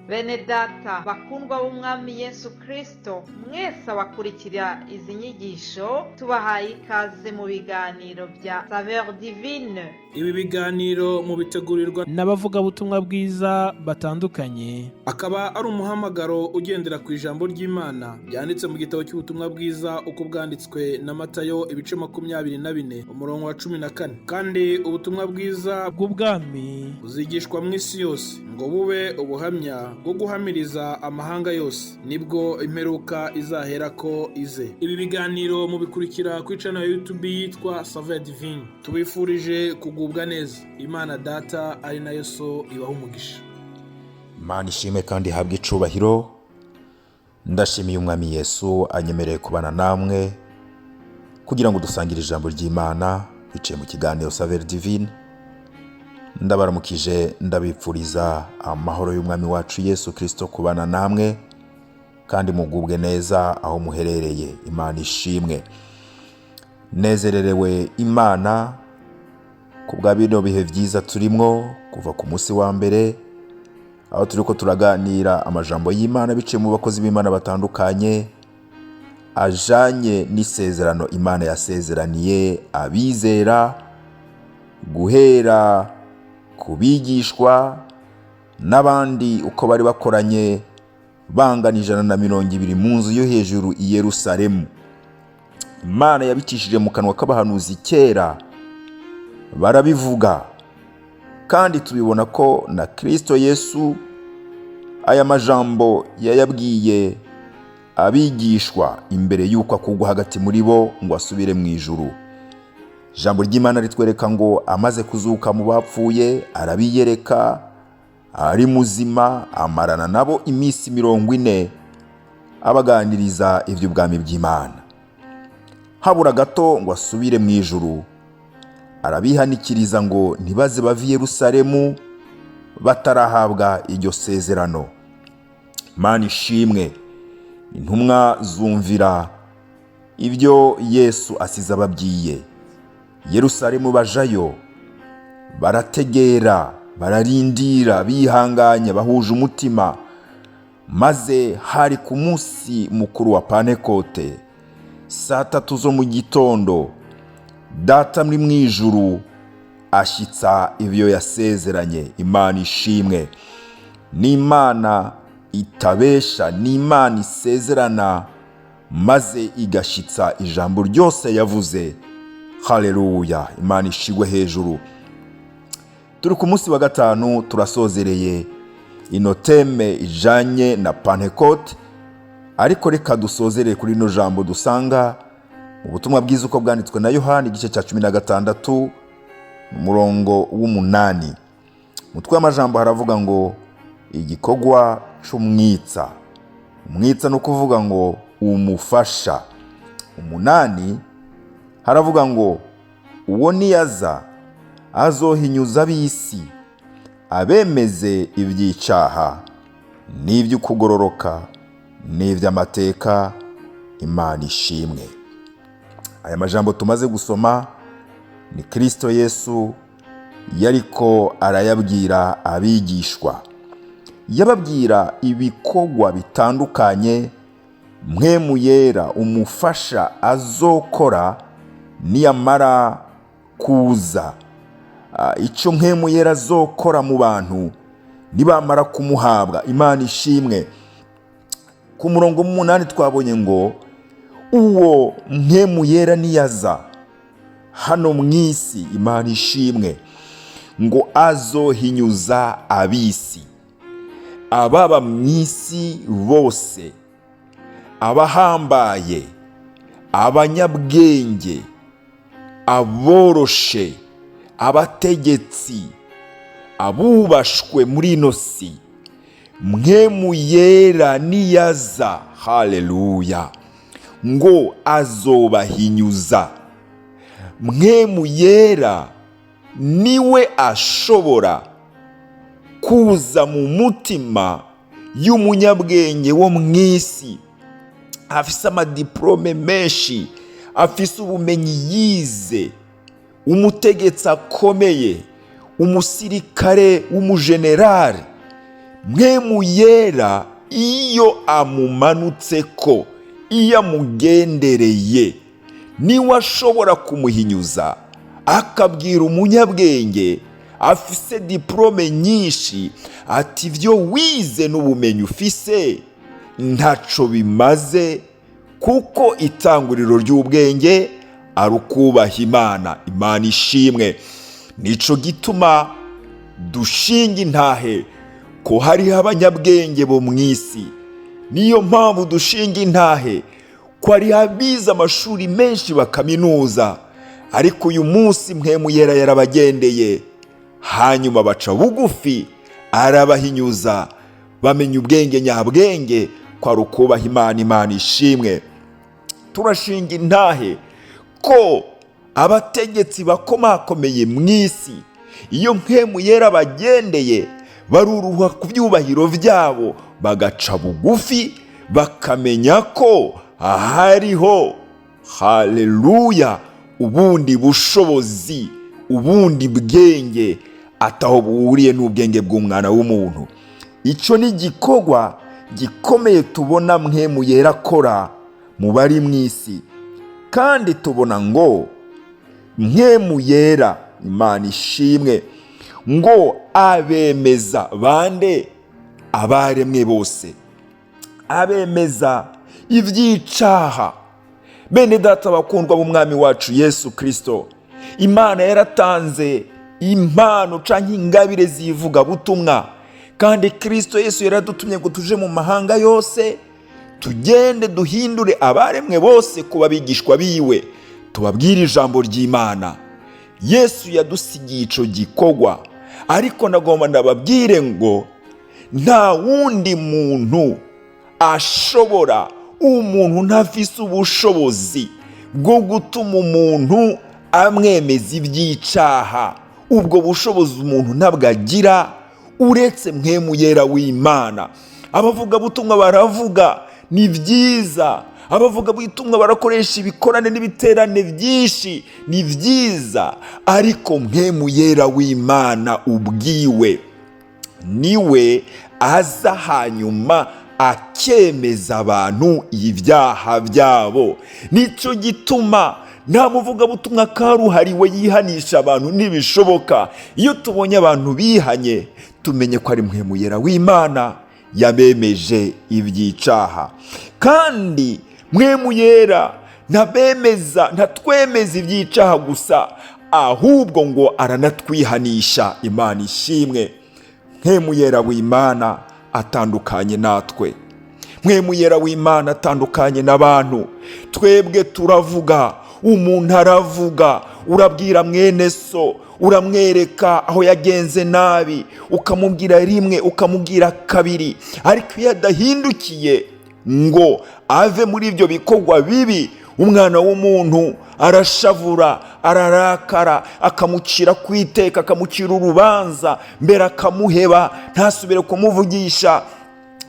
Bene data bakundwa b'Umwami Yesu Kristo, mwese abakurikira izi nyigisho, tubahaye ikaze mu biganiro bya Saveur Divine. Ibi biganiro mubitegurirwa n'abavugabutumwa bwiza batandukanye. Akaba ari umuhamagaro ugendera ku ijambo ry'Imana ryanditse mu gitabo cy'ubutumwa bwiza uko bwanditswe na Matayo, ibice 24, umurongo wa 14. Kandi ubutumwa bwiza bw'ubwami buzigishwa mu isi yose ngo bube ubuhamya bwo guhamiriza amahanga yose, nibwo imperuka izaherako ize. Ibi biganiro mubikurikira kuri channel ya YouTube yitwa Saveur Divine. Tubifurije kugubwa neza. Imana Data ari nayo So ibaha umugisha. Imana ishimwe kandi ihabwe icubahiro. Ndashimiye Umwami Yesu anyemereye kubana namwe kugira ngo dusangire ijambo ry'Imana biciye mu kiganiro Saveur Divine. Ndabaramukije, ndabipfuriza amahoro y'Umwami wacu Yesu Kirisito kubana namwe, kandi mugubwe neza aho muherereye. Imana ishimwe. Nezererewe Imana ku bwa bino bihe byiza turimwo kuva ku munsi wa mbere, aho turi ko turaganira amajambo y'Imana biciye mu bakozi b'Imana batandukanye, ajanye n'isezerano Imana yasezeraniye abizera guhera ku bigishwa n'abandi uko bari bakoranye bangana 120 mu nzu yo hejuru i Yerusalemu. Imana yabicishije mu kanwa k'abahanuzi kera barabivuga, kandi tubibona ko na Kristo Yesu aya majambo yayabwiye abigishwa imbere y'uko akugwa hagati muri bo ngo asubire mu ijuru. Ijambo ry'Imana ritwereka ngo amaze kuzuka mu bapfuye, arabiyereka ari muzima, amarana nabo iminsi 40 abaganiriza iby'ubwami bw'Imana. Habura gato ngo asubire mu ijuru, arabihanikiriza ngo ntibaze bave i Yerusalemu batarahabwa iryo sezerano. Imana ishimwe. Intumwa zumvira ibyo Yesu asize ababwiye. Yerusalemu bajayo, barategera, bararindira bihanganye, bahuje umutima. Maze hari ku munsi mukuru wa Pantekote, saa 3 zo mu gitondo, Data muri mu ijuru ashyitsa ibyo yasezeranye. Imana ishimwe. N'Imana itabesha, n'Imana isezerana maze igashyitsa ijambo ryose yavuze. Haleluya, Imana ishigwe hejuru. Turi ku munsi wa gatanu, turasozereye ino thème ijanye na Pantekote. Ariko reka dusozerere kuri ino jambo dusanga mu butumwa bwiza uko bwanditswe na Yohani, igice cya 16, umurongo w'8. Mutwe w'amajambo haravuga ngo igikorwa c'umwitsa. Umwitsa ni ukuvuga ngo umufasha. 8 haravuga ngo uwo niyaza azohinyuza ab'isi, abemeze iby'icaha n'iby'ukugororoka n'iby'amateka. Imana ishimwe. Aya majambo tumaze gusoma ni Kirisito Yesu yariko arayabwira abigishwa. Yababwira ibikorwa bitandukanye Mpwemu Yera umufasha azokora niyamara kuza. Icyo Mpwemu Yera azokora mu bantu nibamara kumuhabwa. Imana ishimwe. Ku murongo w'8 twabonye ngo uwo Mpwemu Yera niyaza hano mu isi, Imana ishimwe, ngo azohinyuza ab'isi, ababa mu isi bose, abahambaye, abanyabwenge, aboroshe, abategetsi, abubashwe muri ino si. Mpwemu Yera niyaza, haleluya, ngo azobahinyuza. Mpwemu Yera niwe ashobora kuza mu mutima y'umunyabwenge wo mu isi, afise amadiplôme menshi, afise ubumenyi yize, umutegetsi akomeye, umusirikare w'umujenerali. Mpwemu Yera iyo amumanutse ko, iyo amugendereye, niwe ashobora kumuhinyuza, akabwira umunyabwenge afise diplôme nyinshi ati: "Ibyo wize n'ubumenyi ufise ntaco bimaze, kuko itanguriro ry'ubwenge ari ukubaha Imana." Imana ishimwe. Nico gituma dushinga intahe ko hariho abanyabwenge bo mu isi. Niyo mpamvu dushinga intahe ko hariho abize amashuri menshi bakaminuza, ariko uyu munsi Mpwemu Yera yarabagendeye, hanyuma baca bugufi, arabahinyuza, bamenya ubwenge nyabwenge ko ari ukubaha Imana. Imana ishimwe. Turashinga intahe ko abategetsi bakomakomeye mu isi, iyo Mpwemu Yera bagendeye, baruruha ku byubahiro byabo, bagaca bugufi, bakamenya ko hariho, haleluya, ubundi bushobozi, ubundi bwenge ataho buhuriye n'ubwenge bw'umwana w'umuntu. Icyo ni igikorwa gikomeye tubona Mpwemu Yera akora mu bari mu isi. Kandi tubona ngo Mpwemu Yera, Imana ishimwe, ngo abemeza bande? Abaremwe bose. Abemeza iby'icaha. Bene data bakundwa b'Umwami wacu Yesu Kirisito, Imana yaratanze impano canke ingabire z'ivugabutumwa, kandi Kirisito Yesu yaradutumye ngo tuje mu mahanga yose, tugende duhindure abaremwe bose kuba abigishwa biwe, tubabwire ijambo ry'Imana. Yesu yadusigiye ico gikorwa, ariko ndagomba ndababwire ngo nta wundi muntu ashobora, umuntu ntafise ubushobozi bwo gutuma umuntu amwemeza iby'icaha. Ubwo bushobozi umuntu ntabwo agira, uretse Mpwemu Yera w'Imana. Abavugabutumwa baravuga, ni byiza. Abavugabutumwa barakoresha ibikorane n'ibiterane byinshi, ni byiza, ariko Mpwemu Yera w'Imana ubwiwe niwe aza hanyuma akemeza abantu ibyaha byabo. Nicyo gituma nta muvugabutumwa karuhariwe yihanisha abantu, ntibishoboka. Iyo tubonye abantu bihanye, tumenye ko ari Mpwemu Yera w'Imana yabemeje iby'icaha. Kandi Mpwemu Yera ntabemeza, ntatwemeza iby'icaha gusa, ahubwo ngo aranatwihanisha. Imana ishimwe. Mpwemu Yera w'Imana atandukanye natwe. Mpwemu Yera w'Imana atandukanye n'abantu. Twebwe turavuga, umuntu aravuga, urabwira mwene so, uramwereka aho yagenze nabi, ukamubwira rimwe, ukamubwira kabiri, ariko iyo adahindukiye ngo ave muri ibyo bikorwa bibi, umwana w'umuntu arashavura, ararakara, akamucira ku iteka, akamucira urubanza mbere, akamuheba, ntasubire kumuvugisha.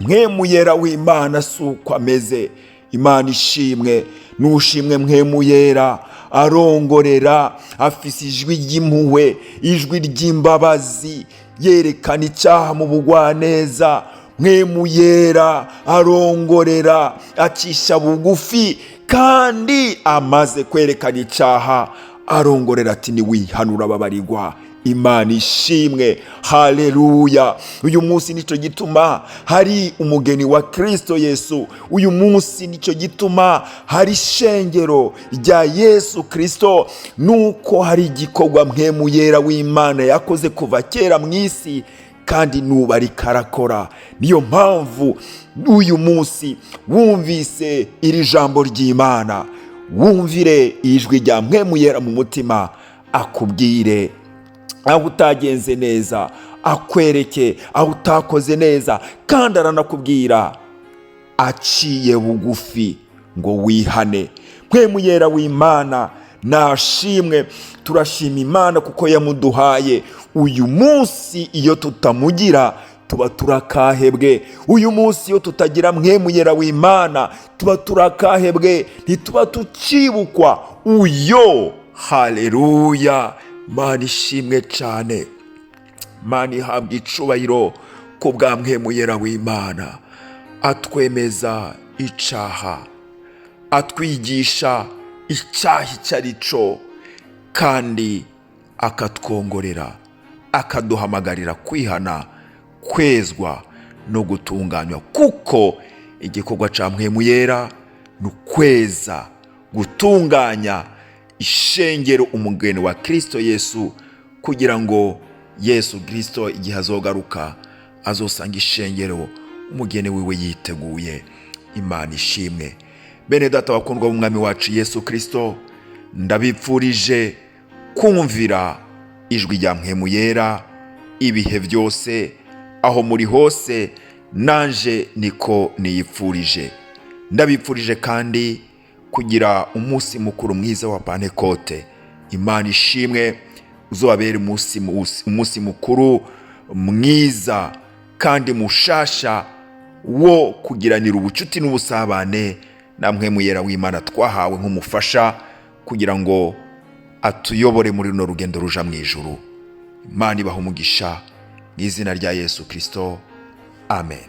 Mpwemu Yera w'Imana si uko ameze. Imana ishimwe. Nushimwe. Mpwemu Yera arongorera, afise ijwi ry'impuhwe, ijwi ry'imbabazi, yerekana icyaha mu bugwaneza. Mpwemu Yera arongorera, acisha bugufi, kandi amaze kwerekana icyaha arongorera ati: "Niwihanura babarirwa." Imana ishimwe, haleluya. Uyu munsi nicyo gituma hari umugeni wa Kirisito Yesu. Uyu munsi nicyo gituma hari ishengero rya Yesu Kirisito, nuko hari igikorwa Mpwemu Yera w'Imana yakoze kuva kera mu isi, kandi nubu ariko arakora. Niyo mpamvu uyu munsi wumvise iri jambo ry'Imana, wumvire ijwi rya Mpwemu Yera mu mutima, akubwire aho utagenze neza, akwereke aho utakoze neza, kandi aranakubwira aciye bugufi ngo wihane. Mpwemu Yera w'Imana nashimwe. Turashima Imana kuko yamuduhaye. Uyu munsi iyo tutamugira tuba turakahebwe. Uyu munsi iyo tutagira Mpwemu Yera w'Imana tuba turakahebwe, ntituba tucibukwa uyo. Haleluya, Mana ishimwe cyane, Mana ihabwa icubahiro. Ku bwa Mpwemu Yera w'Imana atwemeza icaha, atwigisha icyaha icyo ari cyo, kandi akatwongorera, akaduhamagarira kwihana, kwezwa no gutunganywa, kuko igikorwa cya Mpwemu Yera ni ukweza, gutunganya ishengero, umugeni wa Kirisito Yesu, kugira ngo Yesu Kirisito igihe azogaruka azosanga ishengero, umugeni wiwe yiteguye. Imana ishimwe. Bene data bakundwa b'Umwami wacu Yesu Kirisito, ndabipfurije kumvira ijwi rya Mpwemu Yera ibihe byose, aho muri hose. Nanje niko niyipfurije. Ndabipfurije kandi kugira umunsi mukuru mwiza wa Pantekote. Imana ishimwe. Uzababere umunsi mukuru mwiza kandi mushasha wo kugiranira ubucuti n'ubusabane na Mpwemu Yera w'Imana twahawe nk'umufasha kugira ngo atuyobore muri runo rugendo ruja mu ijuru. Imana ibaha umugisha mu izina rya Yesu Kirisito, amen.